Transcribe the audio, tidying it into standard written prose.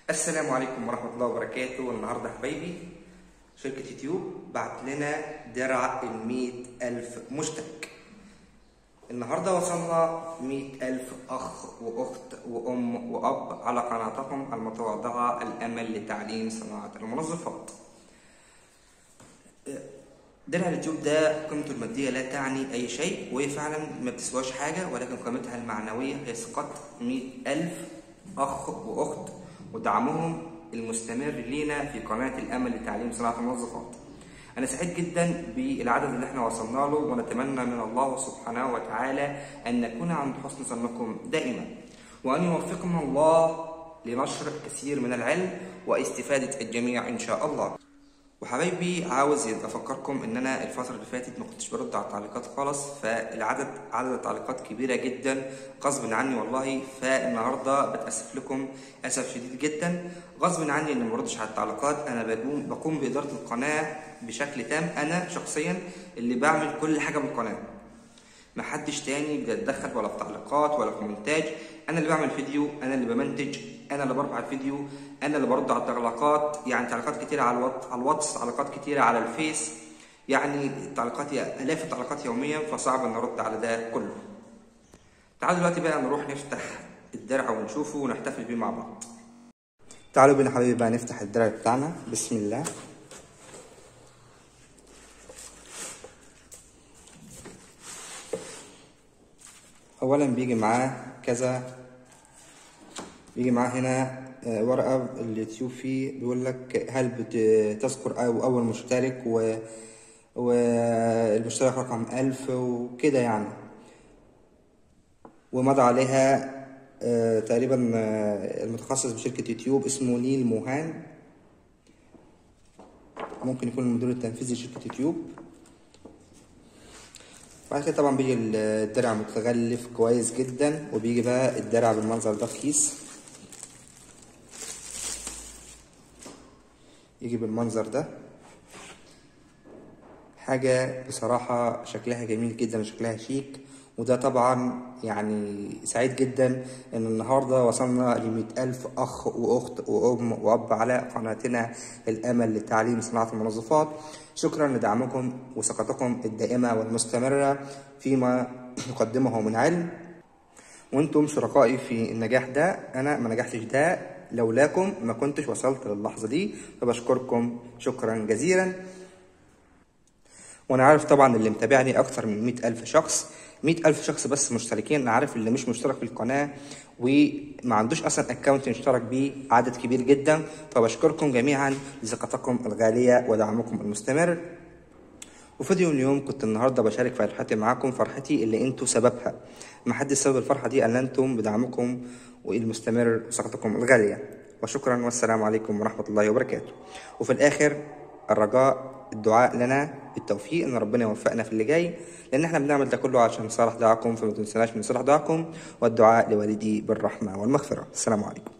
السلام عليكم ورحمة الله وبركاته. النهاردة حبايبي شركة يوتيوب بعت لنا درع 100,000 مشترك. النهاردة وصلنا 100,000 أخ وأخت وأم وأب على قناتكم المتواضعة الأمل لتعليم صناعة المنظفات. درع اليوتيوب ده قيمته المادية لا تعني أي شيء، وهي فعلا ما بتسواش حاجة، ولكن قيمتها المعنوية هي ثقة 100,000 أخ وأخت ودعمهم المستمر لينا في قناة الأمل لتعليم صناعة المنظفات. أنا سعيد جدا بالعدد اللي احنا وصلنا له، ونتمنى من الله سبحانه وتعالى أن نكون عند حسن ظنكم دائما، وأن يوفقنا الله لنشر كثير من العلم واستفادة الجميع إن شاء الله. وحبايبي عاوز افكركم ان انا الفترة اللي فاتت ما كنتش برد على التعليقات خالص، فالعدد عدد التعليقات كبيرة جدا غصب عني والله. فالنهارده بتاسف لكم اسف شديد جدا غصب عني ان ما بردش على التعليقات. انا بقوم بادارة القناة بشكل تام، انا شخصيا اللي بعمل كل حاجة بالقناة، محدش تاني بيتدخل ولا في تعليقات ولا في مونتاج. انا اللي بعمل فيديو، انا اللي بمنتج، انا اللي برفع الفيديو، انا اللي برد على التعليقات. يعني تعليقات كتيرة على الواتس، تعليقات كتيرة على الفيس، يعني تعليقات الاف التعليقات يوميا، فصعب ان ارد على ده كله. تعالوا دلوقتي بقى نروح نفتح الدرع ونشوفه ونحتفل بيه مع بعض. تعالوا بينا حبايبي بقى نفتح الدرع بتاعنا. بسم الله. اولا بيجي معاه كذا، بيجي معاه هنا ورقة اليوتيوب فيه بيقول لك هل بتذكر أو اول مشترك والمشترك رقم 1000 وكده يعني، ومضى عليها تقريبا المتخصص بشركه يوتيوب اسمه نيل موهان، ممكن يكون المدير التنفيذي لشركة يوتيوب. بعد كده طبعا بيجي الدرع متغلف كويس جدا، وبيجي بقى الدرع بالمنظر ده في كيس، يجي بالمنظر ده. حاجة بصراحة شكلها جميل جدا وشكلها شيك، وده طبعا يعني سعيد جدا ان النهاردة وصلنا ل100,000 اخ واخت وام واب على قناتنا الامل لتعليم صناعة المنظفات. شكرا لدعمكم وثقتكم الدائمة والمستمرة فيما نقدمه من علم، وانتم شركائي في النجاح ده. انا ما نجحتش ده لولاكم، ما كنتش وصلت للحظة دي، فبشكركم شكرا جزيلا. وانا عارف طبعا اللي متابعني اكتر من 100,000 شخص، 100,000 شخص بس مشتركين. انا عارف اللي مش مشترك في القناة وما عندوش اصلا account يشترك بيه عدد كبير جدا، فبشكركم جميعا لثقتكم الغالية ودعمكم المستمر. وفيديو اليوم كنت النهارده بشارك فرحتي معاكم، فرحتي اللي انتوا سببها، ما حدش سبب الفرحة دي الا انتم بدعمكم والمستمر وثقتكم الغالية. وشكرا والسلام عليكم ورحمة الله وبركاته. وفي الاخر الرجاء الدعاء لنا بالتوفيق، ان ربنا يوفقنا في اللي جاي، لان احنا بنعمل ده كله عشان صالح دعاكم، فما تنسوناش من صالح دعاكم والدعاء لوالدي بالرحمة والمغفرة. السلام عليكم.